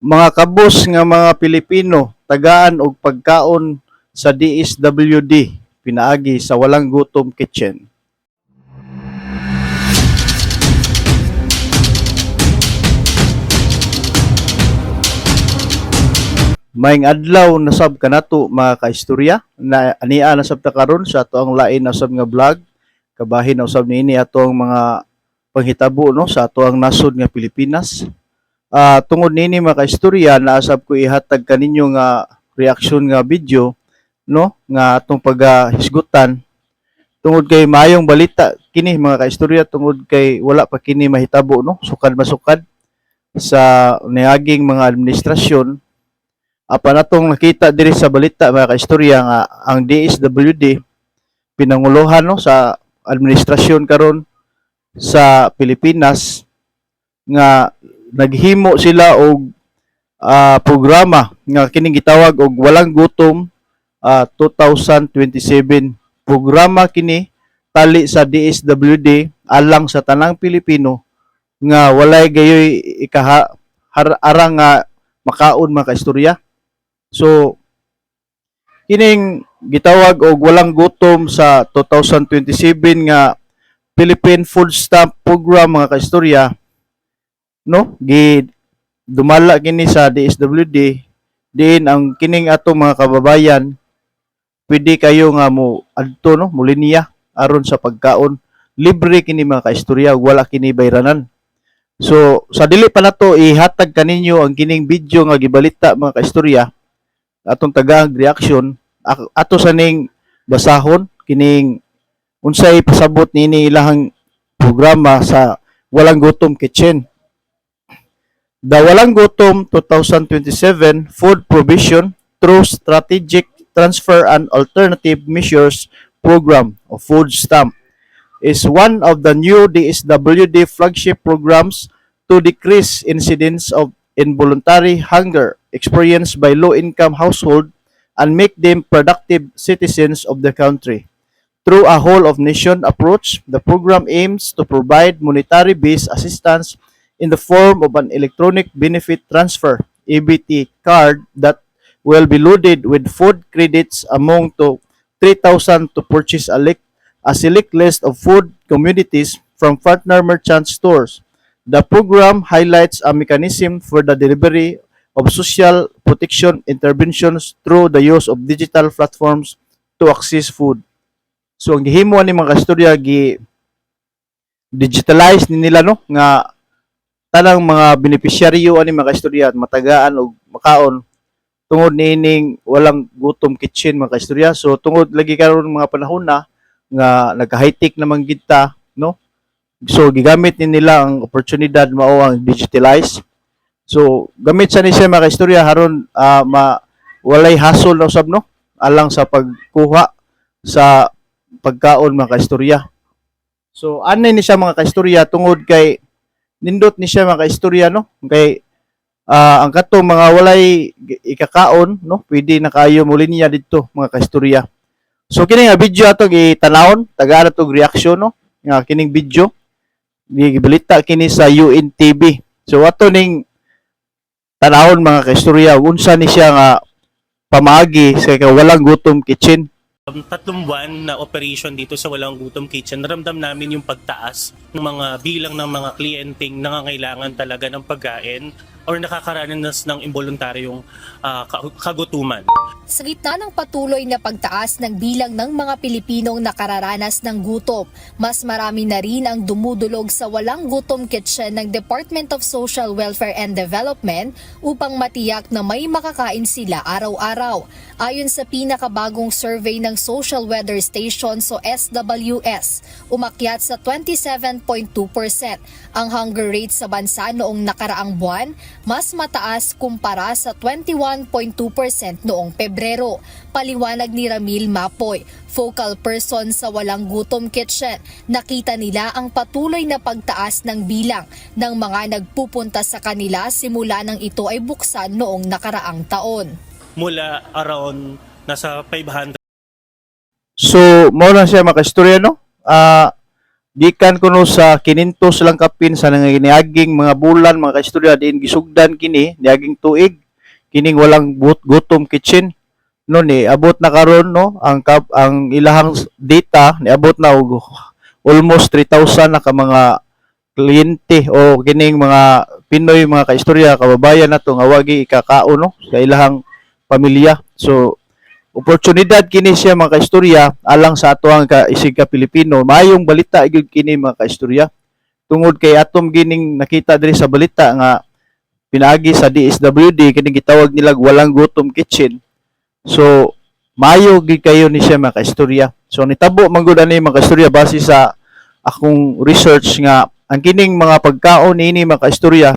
Mga kabus nga mga Pilipino, tagaan og pagkaon sa DSWD pinaagi sa Walang Gutom Kitchen. Maayong adlaw na sab kanato, mga kaistorya, na ania na sab ta karon sa ato ang lain na sab nga vlog. Kabahin na usab niini atong mga panghitabo, no, sa ato ang nasod nga Pilipinas. Tungod niini, mga kaistorya, naasab ko ihatag kaninyo nga reaksyon nga video, no, nga atong pagahisgutan tungod kay maayong balita kini, mga kaistorya, tungod kay wala pa kini mahitabo, no, sukad masukad sa niaging mga administrasyon. Apan atong nakita diri sa balita, mga kaistorya, nga ang DSWD pinanguluhan, no, sa administrasyon karon sa Pilipinas nga naghimo sila og programa nga kining gitawag og Walang Gutom 2027. Programa kini tali sa DSWD alang sa tanang Pilipino nga walay gayoy ikaha arang nga makaon, mga kaistorya. So kining gitawag og Walang Gutom sa 2027 nga Philippine Food Stamp Program, mga kaistorya, no, gi dumala kini sa DSWD diin ang kining atong mga kababayan pwede kayo nga mo adto, no, mo linya aron sa pagkaon. Libre kini, mga kaistorya, ug wala kini bayranan. So sa dili pa nato ihatag kaninyo ang kining video nga gibalita, mga kaistorya, atong tagaang reaction, ato sa ning basahon kining unsay pasabot niini ilahang programa sa Walang Gutom Kitchen. The Walang Gutom 2027 Food Provision through Strategic Transfer and Alternative Measures Program of Food Stamp is one of the new DSWD flagship programs to decrease incidence of involuntary hunger experienced by low-income household and make them productive citizens of the country. Through a whole-of-nation approach, the program aims to provide monetary-based assistance in the form of an electronic benefit transfer (EBT) card that will be loaded with food credits among to 3,000 to purchase a select list of food commodities from partner merchant stores. The program highlights a mechanism for the delivery of social protection interventions through the use of digital platforms to access food. So ang gihimo ni, mga kastorya, gi digitalize ni nila, no, nga tanang mga benepisyaryo ani, mga kaistorya, matagaan og makaon tungod niining Walang Gutom Kitchen, mga kaistorya. So tungod lagi karon mga panahon na nga nagka-high-tech naman gid ta, no? So gigamit ni nila ang oportunidad, mao ang digitalize. So gamit sa ni siya, mga kaistorya, haron ma walay hassle na usab, no, alang sa pagkuha sa pagkaon, mga kaistorya. So anay ni siya, mga kaistorya, tungod kay nindot ni siya, mga kaistorya, no, kay ang katong mga walay ikakaon, no, pwede na kayo mo linya didto, mga kaistorya. So kini nga video ato gitanawon, tagaan ato reaksyon, no, nga kining video gibalita kini sa UNTV. So ato ning tanawon, mga kaistorya, unsa ni siya nga pamaagi sa Walang Gutom Kitchen. 3 buwan na operation dito sa Walang Gutom Kitchen, naramdam namin yung pagtaas ng mga bilang ng mga kliyenteng nangangailangan talaga ng pagkain or nakakaranas ng involuntaryong kagutuman. Sa gitna ng patuloy na pagtaas ng bilang ng mga Pilipinong nakararanas ng gutom, mas marami na rin ang dumudulog sa Walang Gutom Kitchen ng Department of Social Welfare and Development upang matiyak na may makakain sila araw-araw. Ayon sa pinakabagong survey ng Social Weather Station o SWS, umakyat sa 27.2% ang hunger rate sa bansa noong nakaraang buwan, mas mataas kumpara sa 21.2% noong Pebrero. Paliwanag ni Ramil Mapoy, focal person sa Walang Gutom Kitchen, nakita nila ang patuloy na pagtaas ng bilang ng mga nagpupunta sa kanila simula nang ito ay buksan noong nakaraang taon. Mula around nasa 500 So, mao na siya, mga kaistorya, no? Gikan kuno sa 500 lang kapin sa nangyayaging mga bulan, mga kaistorya, diin gisugdan kini niaging tuig kining Walang Gutom Kitchen, no? Ni abot na karon, no, ang ilahang data, niabot na og almost 3,000 na ka mga kliyente o kining mga Pinoy, mga kaistorya, kababayan nato nga wagi ikakaon, no, sa ilahang pamilya. So oportunidad kini siya, mga kaistorya, alang sa atoang ka isig ka Pilipino. Maayong balita gyud kini, mga kaistorya, tungod kay atom gining nakita diri sa balita nga pinaagi sa DSWD kining gitawag nila Walang Gutom Kitchen. So maayo gid kayo ni siya, mga kaistorya. So nitabo man gud ani, mga kaistorya, base sa akong research nga ang kining mga pagkaon niini, mga kaistorya,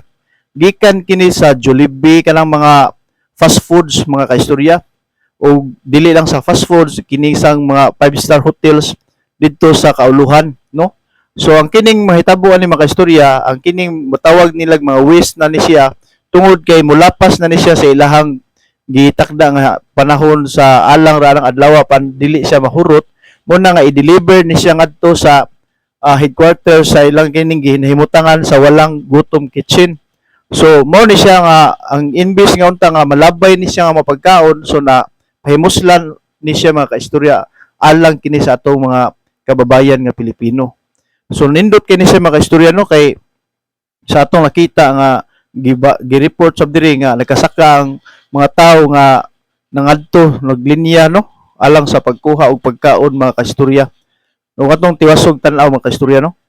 gikan kini sa Jollibee, kanang mga fast foods, mga kaistorya, o dili lang sa fast foods, kini isang mga five-star hotels didto sa kauluhan, no? So ang kining mahitabo ani, mga kaistorya, ang kining matawag nilag mga waste na ni siya tungod kay mulapas na ni siya sa ilahang gitakda nga panahon sa alang ra ang adlaw pan dili siya mahurot mo na nga i-deliver ni siya ngadto sa headquarters sa ilang kining gihimutangan sa Walang Gutom Kitchen. So mao ni siya nga ang imbis nga unta nga malabay ni siya nga mapagkaon, so na pahimuslan ni siya, mga kaistorya, alang kini sa atong mga kababayan nga Pilipino. So nindot kini siya, mga kaistorya, no, kay sa atong nakita nga giba, gi-report sa diri nga nagkasaka ang mga tao nga nangadto naglinya, no, alang sa pagkuha og pagkaon, mga kaistorya. No, katong tiwasog tan-aw, mga kaistorya, no?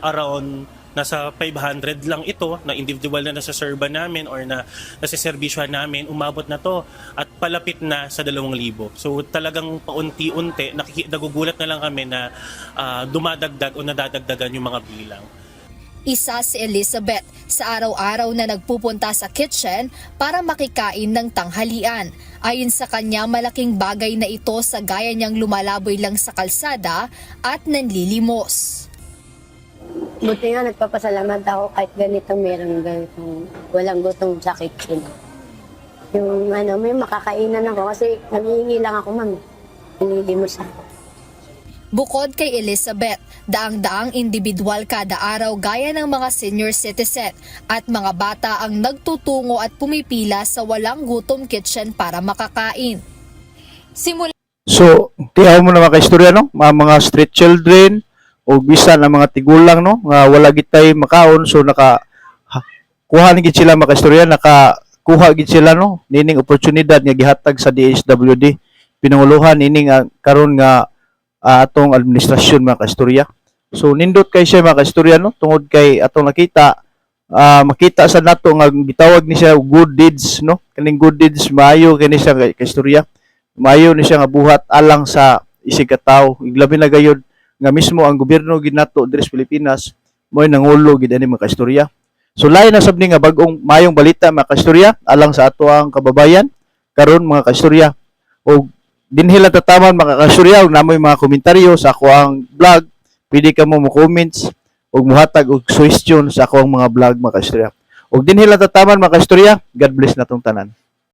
Around nasa 500 lang ito na individual na nasa serba namin or na nasa serbisyo namin, umabot na to at palapit na sa 2,000. So talagang paunti-unti, nagugulat na lang kami na dumadagdag o nadadagdagan yung mga bilang. Isa si Elizabeth sa araw-araw na nagpupunta sa kitchen para makikain ng tanghalian. Ayon sa kanya, malaking bagay na ito sa gaya niyang lumalaboy lang sa kalsada at nanlilimos. Buti nga nagpapasalamat ako kahit ganito, meron ganitong Walang Gutom sa Kitchen. Yung ano, may makakainan ako kasi nangihingi lang ako, ma'am. Nililimos ako. Bukod kay Elizabeth, daang-daang individual kada araw gaya ng mga senior citizen at mga bata ang nagtutungo at pumipila sa Walang Gutom Kitchen para makakain. Simula So, tiyaw mo na, mga kaistorya, no? Mga street children o bisan ang mga tigulang, no, nga wala gitay makaon, so naka kuha ni gid sila, mga kaistorya, nakakuha gid sila, no, nining oportunidad nga gihatag sa DSWD, pinanguluhan nining karon nga atong administrasyon, mga kaistorya. So nindot kay siya, mga kaistorya, no, tungod kay atong nakita, makita sa nato nga gitawag ni siya good deeds, no? Kaning good deeds, maayo kini siya kay kaistorya, maayo ni siya nga buhat alang sa isig ka tawo. Labi na gayud nga mismo ang gobyerno gid nato diri sa Pilipinas mo'y nangulo gid ani, mga kaistorya. So lain na sab ni nga bag-ong maayong balita, mga kaistorya, alang sa ato ang kababayan karon, mga kaistorya. Og dinhi lang tataman, mga kaistorya, og namoy mga komentaryo sa ako ang vlog, pwede ka mo comments og muhatag og suggestion sa ako ang mga vlog, mga kaistorya. Og dinhi lang tataman, mga kaistorya. God bless natong tanan.